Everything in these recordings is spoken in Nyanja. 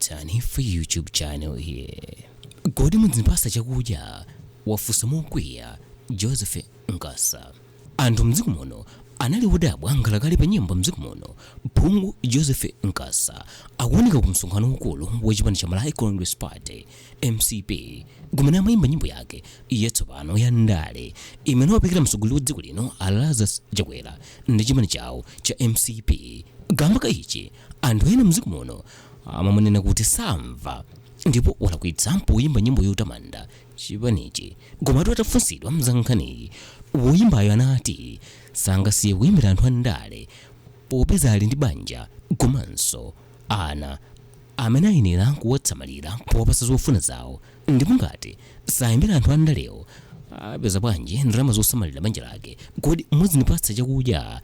It's for YouTube channel here. Kodi mudzipasa chakudya? Wafunsa mokwiya Joseph Nkasa. Anthu mdziko muno anali wodabwa nkhalakale pa nyimbo mdziko muno, phungu Joseph Nkasa, akuoneka ku msonkhano ukulu wa chipani cha Malawi Congress Party, MCP, kumene amayimba nyimbo yake yatsopano ya ndale imene wapikira mtsogoleri wa dziko lino a Lazarus Chakwera ndi chipani chawo cha MCP. Kamba ka ichi, anthu ena mdziko muno amamunena kuti samva ndipo walakwitsa poyimba nyimbo yotamanda chipanichi. Komatu atafunsidwa za nkhaniyi, woyimbayo anati sangasiye kuyimbira anthu andale popeza ali ndi banja komanso ana amene ayenera kuwatsamalira powapatsa zofuna zawo, ndipo ngati sayimbira anthu andalewo, apeza bwanji ndalama zosamalira banja lake? "Kodi mudzinipatsa chakudya?"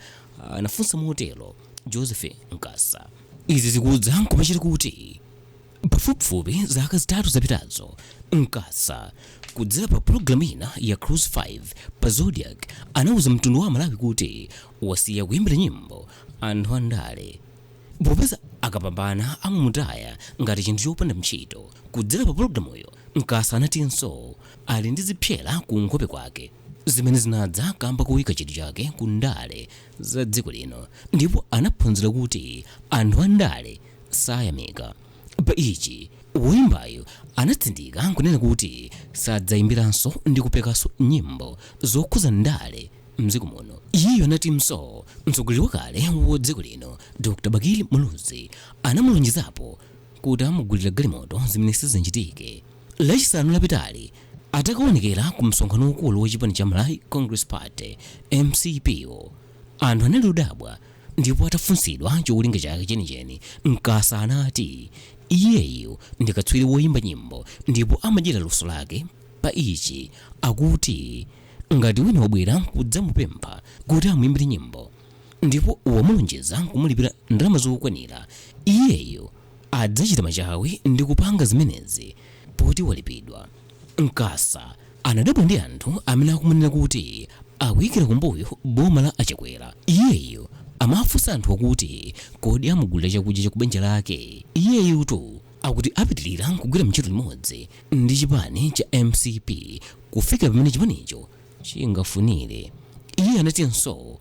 anafunsa motero Joseph Nkasa. Izi zikudza kumachita kuti pafupifupi zaka 3 zapitazo, Nkasa, kudzera pa pulogalamu ina ya Cruise 5 pa Zodiak, anauza mtundu wa Malawi kuti wasiya kuyimbira nyimbo anthu andale popeza akapambana amamutaya ngati chinthu chopanda ntchito. Kudzera pa pulogalamuyo, Nkasa anatinso ali ndi zipsera ku nkhope kwake zimene zinadza kamba kuyika chidwi chake ku ndale za dziko lino, ndipo anaphunzira kuti anthu andale sayamika. Pa ichi, woyimbayo anatsindika kunena kuti sadzayimbiranso ndi kupekanso nyimbo zokhuza ndale mdziko muno. Iyeyo anatinso mtsogoleri wakale wa dziko lino Dr Bakili Muluzi anamulonjezapo kuti amugulira galimoto zimene sizinachitike. Lachisanu lapitali, atakaonekera ku msonkhano ukulu wa chipani cha Malawi Congress Party, MCP, anthu anali odabwa, ndipo atafunsidwa cholinga chake chenicheni, Nkasa anati iyeyo ndi katswiri woyimba nyimbo ndipo amadyera luso lake. Pa ichi, akuti ngati wina wabwera kudzamupempha kuti amuyimbire nyimbo ndipo wamulonjeza kumulipira ndalama zokwanira, iyeyo adzachita machawi ndi kupanga zimenezi poti walipidwa. Nkasa anadabwa ndi anthu amene akumunena kuti akuyikira kumbuyo boma la Achakwera. Iyeyo amafunsa anthu akuti kodi amugulira chakudya cha kubanja lake? Iyeyotu akuti apitilira kugwira ntchito limodzi ndi chipani cha MCP kufika pamene chipanicho chingafunire. Iye anatinso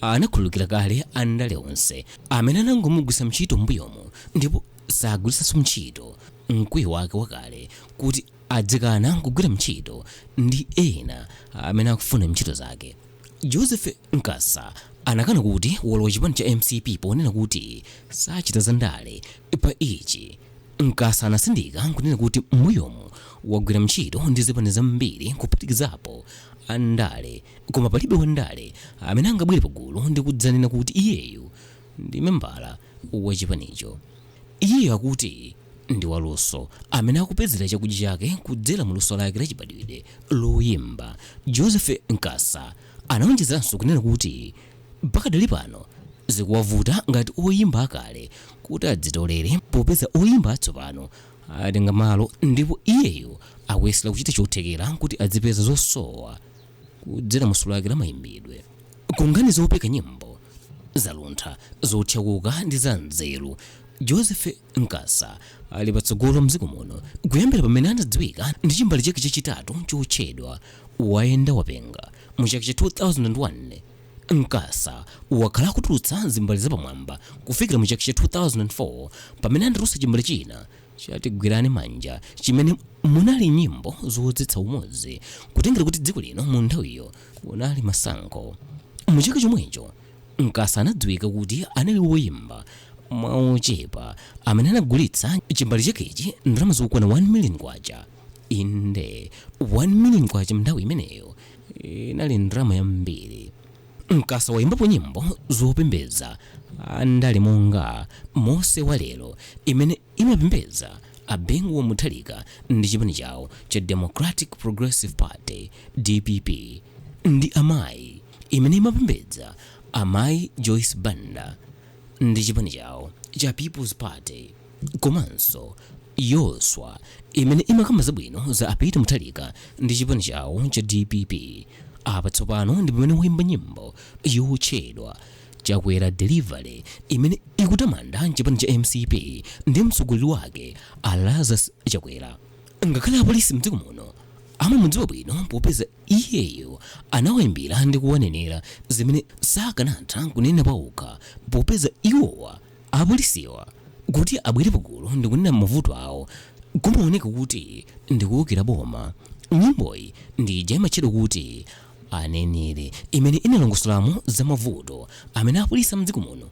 anakhululukira kale andale onse amene anangomugwiritsa ntchito m'mbuyomo, ndipo sagwiritsanso ntchito mkwiyo wake wakale kuti adzikana kugwira ntchito ndi ena amene akufuna ntchito zake. Joseph Nkasa anakana kuti walowa chipani cha MCP ponena kuti sachita za ndale. Pa ichi, Nkasa anasindika kunena kuti m'mbuyomu wagwira ntchito ndi zipani zambiri kuphatikizapo andale, koma palibe wandale amene angabwere pagulu ndi kudzanena kuti iyeyu ndi membala wa chipanicho. Iyeyo akuti ndi waluso amene akupezera chakudya chake kudzera mu luso lake lachibadwidwe loyimba. Joseph Nkasa anaonjezanso kunena kuti pakadali pano zikuwavuta ngati oyimba akale kuti adzitolere popeza oyimba atsopano atenga malo, ndipo iyeyo akuyesera kuchita chothekera kuti adzipeza zosowa kudzera mu luso lake la mayimbidwe. Ku nkhani zopeka nyimbo zaluntha, zothyakuka ndi za nzeru, Joseph Nkasa ali patsogolo mdziko muno kuyambira pamene anadziwika ndi chimbale chake chachitatu chotchedwa Wayenda Wapenga mu chaka cha 2001. Nkasa wakhala akutulutsa zimbale zapamwamba kufikira mu chaka cha 2004, pamene anatulutsa chimbale china chatigwirane manja chimene munali nyimbo zodzetsa umodzi, kutengera kuti dziko lino mu nthawiyo kunali masankho. Mu chaka chomwecho, Nkasa anadziwika kuti anali woyimba mwaochepa amene anagulitsa chimbale chakechi ndalama zokwana 1 million kwacha. Inde, 1 million kwacha nthawi imeneyo inali ndalama yambiri. Nkasa wayimbapo nyimbo zopembedza andale monga Mose wa Lero, imene imapembedza a Bingu wa Mutharika ndi chipani chawo cha Democratic Progressive Party, DPP, ndi Amayi, imene imapembedza amayi Joyce Banda ndi chipani chawo cha People's Party, komanso Yoswa, imene imakamba zabwino za a Peter Mutharika ndi chipani chawo cha DPP. Apa tsopano ndi pamene woyimba nyimbo yotchedwa Chakwera Delivery, imene ikutamanda chipani cha MCP ndi mtsogoleri wake a Lazarus Chakwera. Ngakhale apolisi mdziko muno amamudziwa bwino, popeza iyeyo anawayimbira ndi kuwanenera zimene sakanatha kunena pawokha, popeza iwowa apolisiwa kuti abwere pagulu ndi kunena mavuto awo kumaoneka kuti ndikuwukira boma. Nyimboyi ndi ija imatchedwa kuti Anenere, imene inalongosolamo za mavuto amene apolisi mdziko muno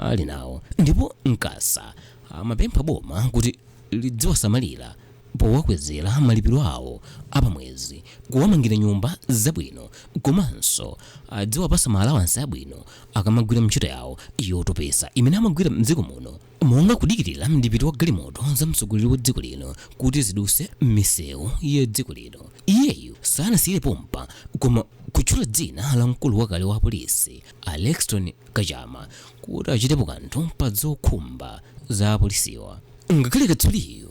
ali nawo, ndipo Nkasa amapempha boma kuti lidziwasamalira powakwezera malipiro awo apamwezi, kuwamangira nyumba zabwino, komanso adziwapasa ma allowance abwino akamagwira ntchito yawo yotopesa imene amagwira mdziko muno, monga kudikirira mdipiti wa galimoto za mtsogoleri wa dziko lino kuti ziduse m'misewu ya dziko lino. Iyeyu sanasiyire pompa, koma kutchula dzina la mkulu wakale wa polisi Alexton Kachama kuti achitepo kanthu pa zokhumba za apolisiwa. Ngakhale katswiriyu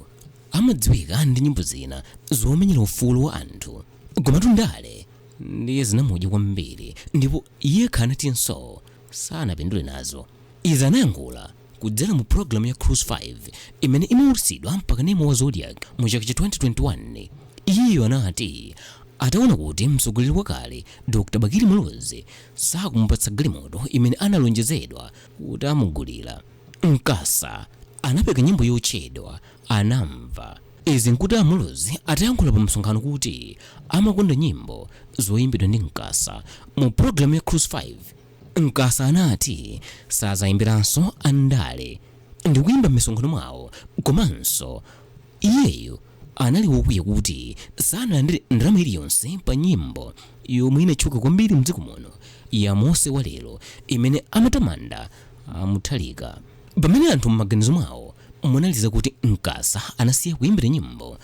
amadziwika ndi nyimbo zina zomenyera ufulu wa anthu, komatu ndale ndiye zinamudya kwambiri, ndipo yekha anatinso sanapindule nazo. Izi anayankhula kudzera mu programu ya Cruise 5 imene imaulutsidwa mpakanema wa Zodiac mu chaka cha 2021. Iyeyo anati ataona kuti mtsogoleri wakale Dr. Bakili Muluzi sakumupatsa galimoto imene analonjezedwa kuti amugulira, Nkasa anapeka nyimbo yotchedwa Anamva. Izi nkuti Amuluzi atayankhula pa msonkhano kuti amakonda nyimbo zoyimbidwa ndi Nkasa. Mu programu ya Cruise 5, Nkasa anati sazayimbiranso andale ndi kuyimba m'misonkhano mwawo, komanso iyeyo anali wokwiya kuti sanalandire ndalama iliyonse pa nyimbo yomwe inatchuka kwambiri mdziko muno ya Mose wa Lero, imene amatamanda Amuthalika. Pamene anthu m'maganizo mwawo munaliza kuti Nkasa anasiya kuyimbira nyimbo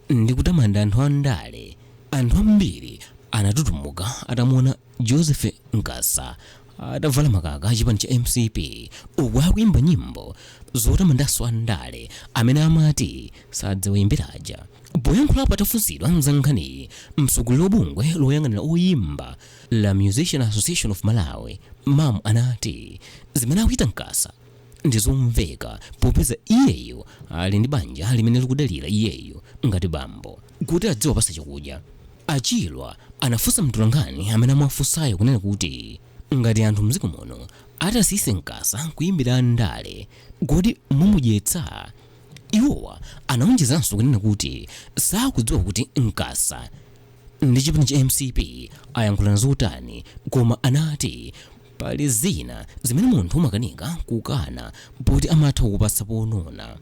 ndi kutamanda anthu andale, anthu ambiri anatutumuka atamuona Joseph Nkasa atavala makaka achipani cha MCP uku akuyimba nyimbo zotamandanso andale amene amati sadzawayimbiraja. Poyankhulapo atafunsidwa za nkhaniyi, mtsogoleri wa bungwe loyang'anira oyimba la Musician Association of Malawi, MAM, anati zimene akuchita Nkasa ndizomveka, popeza iyeyo ali ndi banja limene likudalira iyeyo ngati bambo kuti adziwapasa chakudya. Achilwa anafunsa mtolankhani amene amafunsayo kunena kuti ngati anthu mdziko muno atasiyise Nkasa kuyimbira andale, kodi mumudyetsa? Iwowa anaonjezanso kunena kuti sakudziwa kuti Nkasa ndi chipani cha MCP ayankhulana zotani, koma anati pali zina zimene munthu umakanika kukana poti amatha kukupatsa ponona.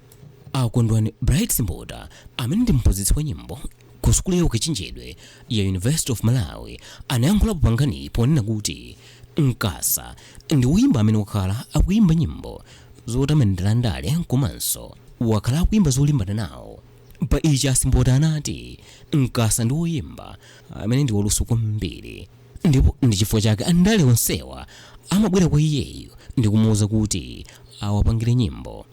Akondwani Bright Simbota, amene ndi mphunzitsi wa nyimbo ku sukulu ya ukachenjedwe ya University of Malawi, anayankhulapo pa nkhaniyi ponena kuti Nkasa ndi woyimba amene wakhala akuyimba nyimbo zotamandira ndale komanso wakhala akuyimba zolimbana nawo. Pa ichi Asimbota anati Nkasa ndi woyimba amene ndi waluso kwambiri, ndipo ndi chifukwa chake andale onsewa amabwera kwa iyeyo ndi kumuwuza kuti awapangire nyimbo.